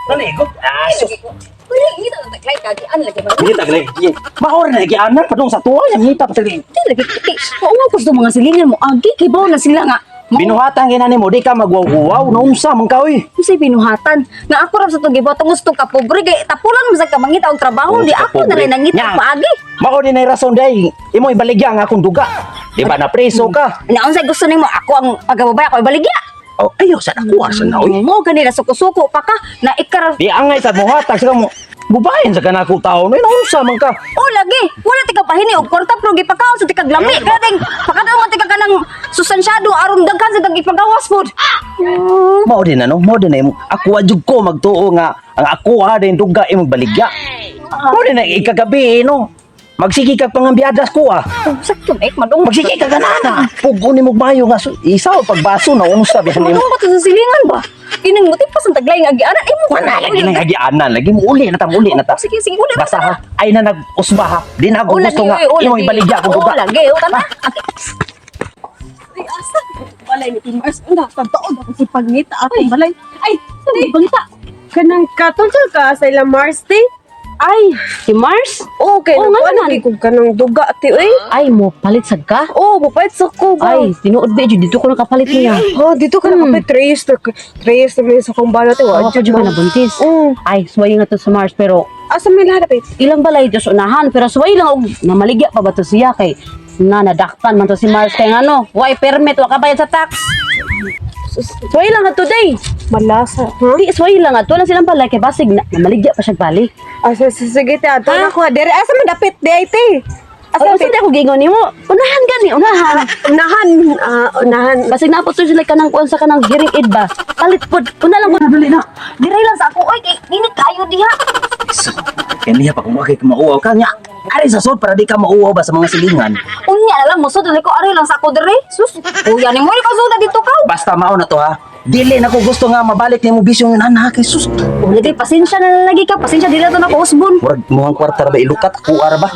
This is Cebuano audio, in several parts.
Nanigo. Ah, sus. Uy, ngita na taglay kagi an lagi ba? Ngita gali. Maor na gianan padung sa tuwa yang ngita pa Di lagi kiti. Oo nga gusto mga silingan mo agi kay bawo na sila nga. Binuhatan gina nimo di ka magwaw-waw naunsa man ka oy. Unsay binuhatan? Nga ako ra sa tong gibuhat gusto ka pobre kay tapulan mo sa kamangita og trabaho Oh, di sa ako na pobre. rin nangita Nya. paagi. Mao din ay rason day. Imo ibaligya ang akong duga. Di ba na preso ka? Na unsay gusto nimo ako ang pagababay ako ibaligya. Oh, ayo sa nakuha sa na oy. Mo gani na suko-suko pa ka na ikara. Di angay sa muhatag sa mo. Bubayin sa kanako taon oy naunsa man ka. Oh lagi, wala tika pahini og kwarta pero gipakaon sa tikag lami. Kading pakadto man tika kanang sustansyado aron daghan sa tag ipagawas pod. Mao din ano, mao din na imo. Ako jud ko magtuo nga ang ako ha din duga imong baligya. Mao din na ikagabi no. Magsige kag pangambiyadas ko ah. Oh, sakto na madung. Magsige ka ganana. Pugo ni mo bayo nga isaw pagbaso na unsa biyan nimo. Madung ba to sa silingan ba? Kining mo tipas ang taglay nga agianan imo. Wala lagi nang agianan lagi mo uli na ta uli na ta. Sige sige uli. Basta ha, ay na nag-usba ha. Di na ako Oh, gusto nga lagi, imong ibaligya akong duga. Oh, lagi, oh, tama. Ay, asa? Balay ni Mars. Ang taon ako si pangita akong balay. Ay, Ay, bangita. Kanang katulsol ka sa ilang Mars ti? Ay, si Mars? Okay, Oo, nga nakuha naman. lagi kong kanang duga ti oy. Ay, mo palit sad ka? Oo, mapait sa ko ba? Ay, tinuod ba dito ko nakapalit niya. Oh, dito ka nakapit 3 years na 3 years na may sa kong bala ti. Oo, pa jud ka nabuntis. Oo. Ay, suway nga to sa Mars pero Asa may lahat ilang balay dito sa unahan pero suway lang og namaligya pa ba to siya kay na nadakpan man to si Mars kay ngano, why permit wa ka bayad sa tax. Suway lang nga today. Malasa. Ha? Di suway lang nga to lang silang balay kay basig na namaligya pa siya balik. Asa sige ti ato na ko dere asa man dapit di ay ti. Asa Asa unsa di ako giingon nimo? Unahan gani, unahan. Unahan, ah, unahan. Basig na po to sila kanang kuan sa kanang hearing aid ba. Palit pod, una lang Dali na. Diray lang sa ako oy kay init kayo diha. So, kaniya pa kung wakay mauwaw ka nya. Ari sa sod para di ka mauwaw ba sa mga silingan. Unya na lang mosud ko ari lang sa ako dire. Sus, kuya ni mo ni kasuda dito ka. Basta mao na to ha. Dili na ko gusto nga mabalik nimo bisyo nga anak kay sus. Oh, lagi pasensya na lang lagi ka, pasensya dili to na ko usbon. Murag muhang kwarta ra ba ilukat ko ara ba?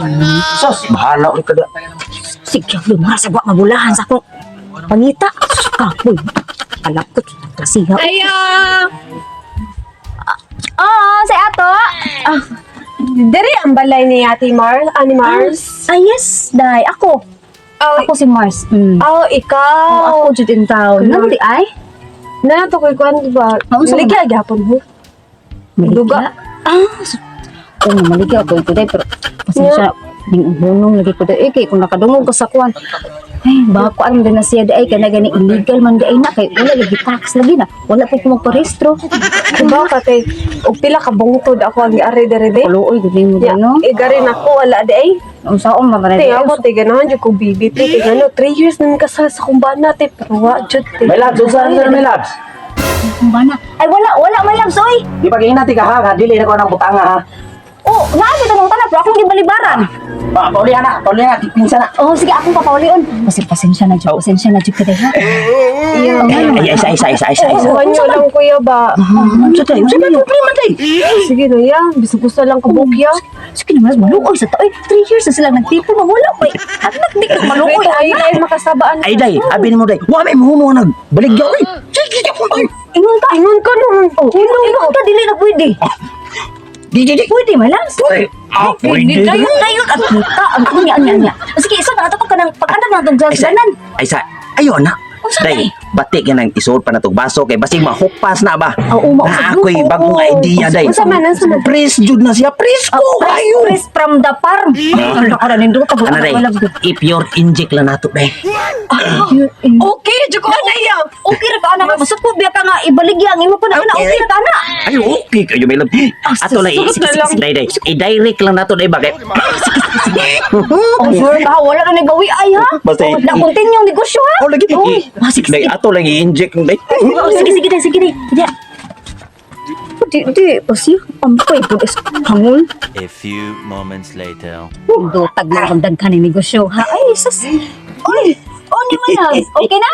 Sus, bahala ulit ka da. Sige, lumara sa gwa mabulahan sa akong pangita. Sus, kapoy. Kalakot kasiha. Ayo. Oo, si ato. Ah, dere ang balay ni Ate Mars, ani Mars. Ah, yes, day. Ako. Oh, Ako si Mars. oh, Oh, ikaw. ako jud in town. Ano di ay? Na to koy kuan ba? Maunsa man? Maligya gyapon ho. Duga. Ah, oh, maligya ako ito day pero pasensya. Ning hunong lagi ko day. Eh, kay kung nakadungog ka sa kuan. Ay, baka ko alam din na siya day kay na gani illegal man day na kay wala lagi tax lagi na. Wala po ko magparehistro. Diba ka kay og pila ka bungtod ako ang giari dere de. Kulo oy gud mo Ya, no. igari na ko wala di ay. Unsaon man man Te ako te ganahan jud ko bibi te kay ngano 3 years na mi kasal sa akong bana te pero wa jud te. May labs, unsa na may labs? Bana. Ay wala wala may labs oy. Di pa giinati ka ha, nga dili na ko nang butanga ha. Oh, naa kita mong tanan pero akong gibalibaran. Pa, paulihan na, paulihan na, pinsa na. Oh, sige akong papaulion. Kasi pasensya na jud, pasensya na jud kaday ha. Iya. Ay, isa, isa, isa, isa, isa. Kuha niyo lang kuya ba? Unsa tay? Unsa may problema tay? Sige na ya, bisag gusto lang kabuk ya. Sige naman, maluoy sa tao. 3 years na sila nagtipo, mawala pa. Anak, di ko maluoy. Wait, ay ay makasabaan. Ay day, abi nimo day. Wa may muhumo nag baligya oy. Sige ka po ay. Ingon ka. Ingon ko nung Oh, ingon ka, dili na pwede. Di di di. Pwede, malas. Pwede. Ah, pwede. Dayon, dayon. At kita, ang anya, anya, anya. Sige, isa na, ato pa ka ng pag-andam na itong Ay, sa, ganan. ay sa, ayon na. Unsa Day, day? bati ka nang isuod pa na tog baso kay basig mahupas na ba. Oo, mausad Na ako'y yun. bagong Oo. idea day. Unsa man, unsa man? Press jud na siya, press ko kayo. Press from the farm. Ano ka na nindot? Ano day? If your inject lang nato day. Okay, jud ko ana ya. Okay ra ka anak. Basta po biya ka nga ibaligya ang imo pa na ana. Okay ra ka ana. Ay, okay kayo may love. Ato lang, Sugot na lang. day, day. I-direct lang nato day bagay. Oh, sure ka wala na nagawi ay ha. Basta Oh, na continue ang negosyo ha. Oh, lagi. Uy, ah, sige, Day, sige. ato lang i-inject day. Oh, sige, sige, sige, sige. Sige. Di, di, basi, ampay po is hangol. A few moments later. Dutag na akong daghan ni negosyo ha. Ay, sus. Uy, oh, ni my loves. Okay na?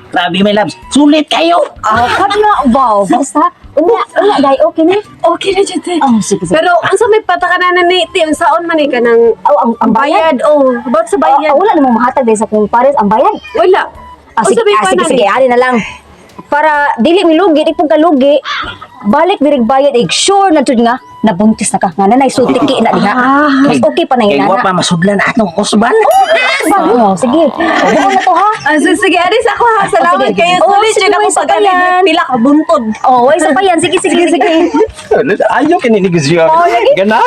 Grabe my loves. Sulit kayo. Ah, cut na. Wow, basta. Unya, unya, day, okay na? Okay na jud te. Oh, sige, sige. Pero unsa may patakanan ni ti unsaon man ni kanang Oh, ang bayad. bayad oh, about sa Ah, bayad. ah, wala namang mahatag day sa kung pares ang bayad. Wala. Ah, sige, Unsa may ah, sige, panan sige, eh? ari na lang. Para dili milugi, di pong kalugi. Balik dirig bayad ig sure na jud nga nabuntis na ka nga nanay sutiki na diha. Mas okay pa na Kay yun wa pa masudlan atong usban. Oh, sige. Buo na to ha. Ah, sige, sige, aris ako ha. Salamat Oh, sige. kayo. Oh, Solid sige, yun ako way sa pag yan. pila ka buntod. Oh, way sa pa yan. Sige, sige, sige. Ayaw kini negosyo. Ganahan.